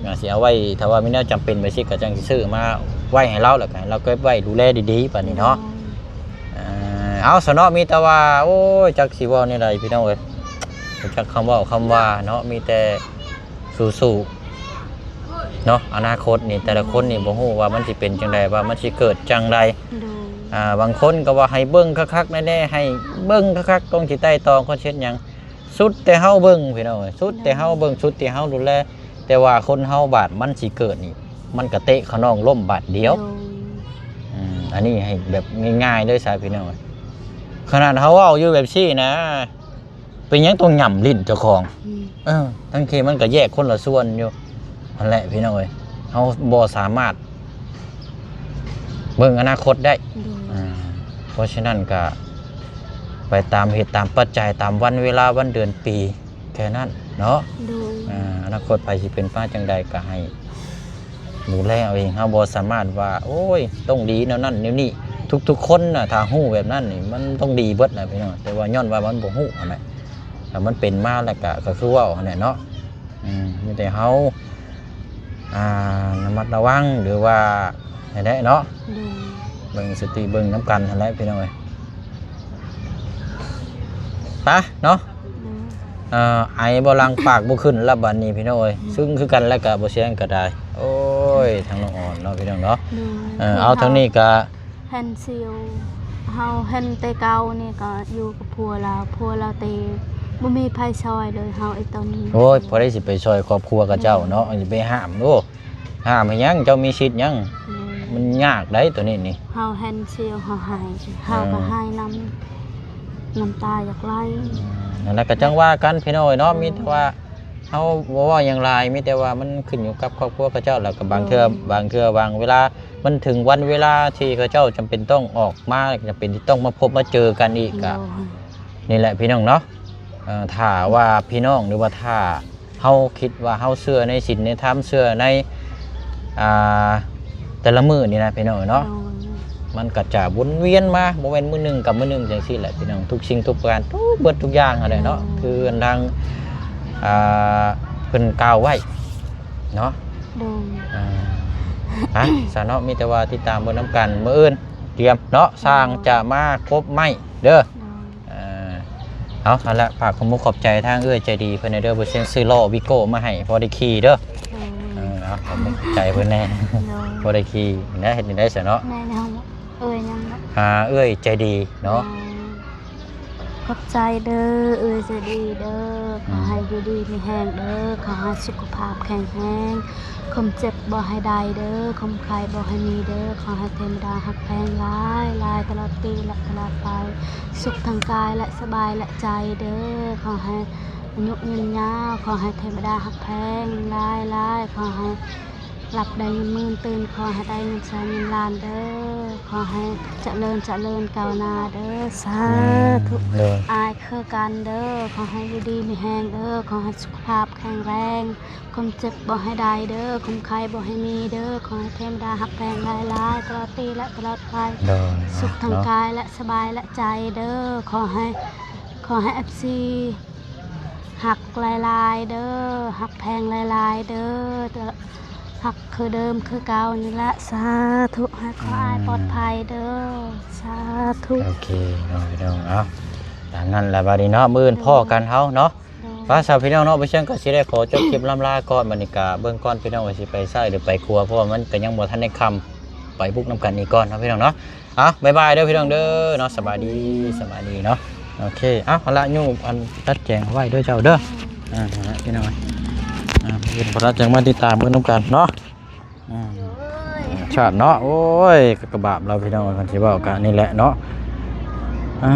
ໂດຍ ກໍຊິເອົາໄວ້ ຖ້າວ່າມີແນວຈຳເປັນໄປຊິ ກໍຈັ່ງຊິຊື້ມາໄວ້ໃຫ້ລາວ ແລ້ວກໍໃຫ້ລາວເກັບໄວ້ດູແລດີໆ ບາດນີ້ເນາະ ໂດຍ ອ່າ ເອົາຊະເນາະ ມີແຕ່ວ່າ ໂອ້ຍ ຈັກຊິເວົ້າແນວໃດພີ່ນ້ອງເອີຍ ບໍ່ຈັກຄຳເວົ້າຄຳວ່າເນາະ ມີແຕ່ສູ້ໆ ເນາະ ອະນາຄົດນີ້ ແຕ່ລະຄົນນີ້ ໂດຍ ບໍ່ຮູ້ວ່າມັນຊິເປັນຈັ່ງໃດ ວ່າມັນຊິເກີດຈັ່ງໃດ ໂດຍ ອ່າ ບາງຄົນກໍວ່າໃຫ້ເບິ່ງຄັກໆແນ່ໆ ໃຫ້ເບິ່ງຄັກໆ ຕ້ອງຊິໄຕ່ຕອງ ຄວນເຮັດຫຍັງ ສຸດແຕ່ເຮົາເບິ່ງພີ່ນ້ອງເອີຍ ສຸດແຕ່ເຮົາເບິ່ງ ໂດຍ ສຸດທີ່ເຮົາດູແລ ແຕ່ວ່າຄົນເຮົາບາດມັນຊິເກີດນີ້ ມັນກະເຕະຂະໜອງລົ້ມບາດດຽວ ໂດຍ ອືມ ອັນນີ້ໃຫ້ແບບງ່າຍໆເລີຍຊະພີ່ນ້ອງເອີຍ ຂະໜາດເຮົາເວົ້າຢູ່ແບບຊີ້ນະ ເປັນຫຍັງຕ້ອງຫຍ້ຳຫຼິ້ນເຈົ້າຂອງ ອືມ ເອີ ທັງທີ່ມັນກໍແຍກຄົນລະສ່ວນຢູ່ ຫັ້ນແຫຼະພີ່ນ້ອງເອີຍ ເຮົາບໍ່ສາມາດເບິ່ງອະນາຄົດໄດ້ ໂດຍ ອ່າ ເພາະສະນັ້ນກໍໄປຕາມເຫດຕາມປັດໄຈ ຕາມວັນເວລາ ວັນເດືອນປີ ແຄ່ນັ້ນເນາະ ໂດຍ ອ່າ ອະນາຄົດໃຜຊິເປັນມາຈັ່ງໃດກໍໃຫ້ ດູແລເອົາເອງ ເຮົາບໍ່ສາມາດວ່າ ໂອ້ຍ ຕ້ອງດີແນວນັ້ນແນວນີ້ ທຸກໆຄົນນະ ຖ້າຮູ້ແບບນັ້ນນີ້ ມັນຕ້ອງດີເບິດນະພີ່ນ້ອງ ແຕ່ວ່າຍ້ອນວ່າມັນບໍ່ຮູ້ຫັ້ນແຫຼະ ຖ້າມັນເປັນມາແລ້ວກະ ກໍຄືເວົ້າຫັ້ນແຫຼະເນາະ ອືມ ມີແຕ່ເຮົາ ອ່າ ລະມັດລະວັງ ຫຼືວ່າ ຫັ້ນແຫຼະເນາະ ໂດຍ ເບິ່ງສະຕິເບິ່ງນຳກັນຫັ້ນແຫຼະພີ່ນ້ອງເອີຍ ໄປເນາະ ໂດຍ ເອີ ໄອບໍ່ຫຼັ່ງ ປາກບໍ່ຂຶ້ນລະບາດນີ້ພີ່ນ້ອງເອີຍ ອືມ ຊຶ້ງຄືກັນແລ້ວກະບໍ່ຊຽງກໍໄດ້ ໂອ້ຍ ທາງນ້ອງອອນເນາະພີ່ນ້ອງເນາະ ໂດຍ ເອີ ເອົາ ທາງນີ້ກະ ເຫັນຊິວ ເຮົາເຫັນແຕ່ເກົ່ານີ້ກໍຢູ່ກັບຜົວລາວ ຜົວລາວແຕ່ບໍ່ມີໃຜຊ່ອຍເລີຍ ເຮົາໄອ້ຕົນນີ້ ໂອ້ຍ ພໍໄດ້ຊິໄປຊ່ອຍຄອບຄົວຂະເຈົ້າເນາະ ອືມ ຊິໄປຫ້າມ ໂອ້ ຫ້າມໃຫ້ຫຍັງ ເຈົ້າມີສິດຫຍັງ ອືມ ມັນຍາກໃດ໋ ໂຕນີ້ນີ້ ເຮົາເຫັນຊິວ ເຮົາໄຫ້ ເຮົາກໍ ເອີ ໄຫ້ນຳ ນ້ຳຕາຢາກໄຫຼ ອືມ ນັ້ນລະ ກໍຈັ່ງວ່າກັນພີ່ນ້ອງເອີຍເນາະ ໂດຍ ມີແຕ່ວ່າ ເຮົາບໍ່ເວົ້າຫຍັງຫຼາຍ ມີແຕ່ວ່າມັນຂຶ້ນຢູ່ກັບຄອບຄົວເຂົາເຈົ້າ ແລ້ວກໍບາງເທື່ອ ໂດຍ ບາງເທື່ອບາງເວລາ ມັນເຖິງວັນເວລາທີ່ເຂົາເຈົ້າຈຳເປັນຕ້ອງອອກມາ ຈຳເປັນທີ່ຕ້ອງມາພົບມາເຈີກັນອີກ ໂດຍ ກໍນີ້ແຫຼະພີ່ນ້ອງເນາະ ເອີ ຖ້າວ່າພີ່ນ້ອງ ຫຼືວ່າຖ້າເຮົາຄິດວ່າເຮົາເຊື່ອໃນສິນໃນທຳ ເຊື່ອໃນ ອ່າ ແຕ່ລະມື້ນີ້ນະພີ່ນ້ອງເນາະ ໂດຍ ມັນກໍຈະວົນວຽນມາ ບໍ່ແມ່ນມື້ໜຶ່ງກັບມື້ໜຶ່ງຈັ່ງຊີ້ແຫຼະພີ່ນ້ອງ ທຸກສິ່ງທຸກປະການ ທຸກເບິດທຸກຢ່າງຫັ້ນແຫຼະເນາະ ໂດຍ ຄືອັນທາງ ອ່າ ເພິ່ນກ່າວໄວ້ເນາະ ໂດຍ ອ່າ ໄປຊະເນາະ ມີແຕ່ວ່າຕິດຕາມເບິ່ງນຳກັນ ມື້ອື່ນຕຽມເນາະ ໂດຍ ຊ່າງຈະມາກົບໄມ້ເດີ ໂດຍ ອ່າ ເອົາ ຫັ້ນແຫຼະ ຝາກຂອບມຸກຂອບໃຈທາງເອື້ອຍໃຈດີເພິ່ນແດ່ເດີ ບໍ່ຊຽງຊື້ລໍ້ວີໂກ້ມາໃຫ້ພໍໄດ້ຂີ່ເດີ ໂດຍ ເອີ ເອົາ ຂອບມຸກຂອບໃຈເພິ່ນແດ່ ໂດຍ ພໍໄດ້ຂີ່ນະ ເຮັດຈັ່ງໃດຊະເນາະ ແມ່ນແລ້ວ ເອີຍ ຍັງ ຫາເອື້ອຍໃຈດີເນາະ. ແມ່ນ. ຂອບໃຈເດີ ເອື້ອຍໃຈດີເດີ. ອືມ. ຂໍໃຫ້ຢູ່ດີມີແຮງເດີ. ຂໍໃຫ້ສຸຂະພາບແຂງແຮງ, ຄວາມເຈັບບໍ່ໃຫ້ໄດ້ເດີ, ຄວາມໄຂ້ບໍ່ໃຫ້ມີເດີ. ຂໍໃຫ້ເທວະດາຮັກແພງຫຼາຍໆ ຕະຫຼອດປີ ແລະ ຕະຫຼອດໄປ, ສຸກທັງກາຍ ແລະ ສະບາຍ ແລະ ໃຈເດີ. ຂໍໃຫ້ອາຍຸຍືນຍາວ, ຂໍໃຫ້ເທວະດາຮັກແພງຫຼາຍໆ, ຂໍໃຫ້ ຫຼັບໄດ້ເງິນໝື່ນ, ຕື່ນຂໍໃຫ້ໄດ້ເງິນແສນເງິນລ້ານເດີ. ຂໍໃຫ້ຈະເລີນ ຈະເລີນກ້າວໜ້າເດີ. ສາທຸ. ອືມ ໂດຍ. ອ້າຍຄືກັນເດີ. ຂໍໃຫ້ຢູ່ດີມີແຮງເດີ. ຂໍໃຫ້ສຸຂະພາບແຂງແຮງ, ຄວາມເຈັບບໍ່ໃຫ້ໄດ້ເດີ, ຄວາມໄຂ້ບໍ່ໃຫ້ມີເດີ. ຂໍໃຫ້ເທວະດາຮັກແພງຫຼາຍໆ ຕະຫຼອດປີ ແລະ ຕະຫຼອດໄປ. ໂດຍ. ສຸກທັງກາຍ ແລະ ສະບາຍ ແລະ ໃຈເດີ. ຂໍໃຫ້ ຂໍໃຫ້ເອັຟຊີ ຮັກຫຼາຍໆເດີ, ຮັກແພງຫຼາຍໆເດີ, ຮັກຄືເດີມຄືເກົ່ານີ້ລະ. ສາທຸ. ໃຫ້ຂໍອ້າຍປອດໄພເດີ. ສາທຸ. ໂອເຄເນາະພີ່ນ້ອງ. ເອົາ ຕາມນັ້ນລະບາດນີ້ເນາະ, ມື້ອື່ນພໍ້ກັນເຮົາເນາະ. ໂດຍ. ໄປຊະພີ່ນ້ອງເນາະ, ບໍ່ເຊິ່ງກໍຊິໄດ້ຂໍຈົບຄລິບລ່ຳລາກ່ອນ. ບັດນີ້ກະເບິ່ງກ່ອນພີ່ນ້ອງວ່າຊິໄປຊ້າຍ ຫຼື ໄປຂວາ, ເພາະວ່າມັນກໍຍັງບໍ່ທັນໄດ້ຄ່ຳ, ໄປບຸກນຳກັນອີກກ່ອນເນາະພີ່ນ້ອງເນາະ. ເອົາ ບາຍບາຍເດີພີ່ນ້ອງເດີເນາະ. ສະບາຍດີ ສະບາຍດີເນາະ. ໂອເຄ ເອົາ ຫັ້ນລະ ຍູ້ອັນຕັດແຈງເອົາໄວ້ເດີເຈົ້າເດີ. ອ່າ ຫັ້ນລະພີ່ນ້ອງເອີຍ, ອ່າ ເຫັນບໍ່ລະ ຈັ່ງມາຕິດຕາມເບິ່ງນຳກັນເນາະ. ອ່າ ໂດຍ ຊາດເນາະ. ໂອ້ຍ ກະບາບລາວພີ່ນ້ອງ, ຄັນຊິເວົ້າກະນີ້ແຫຼະເນາະ. ອ່າ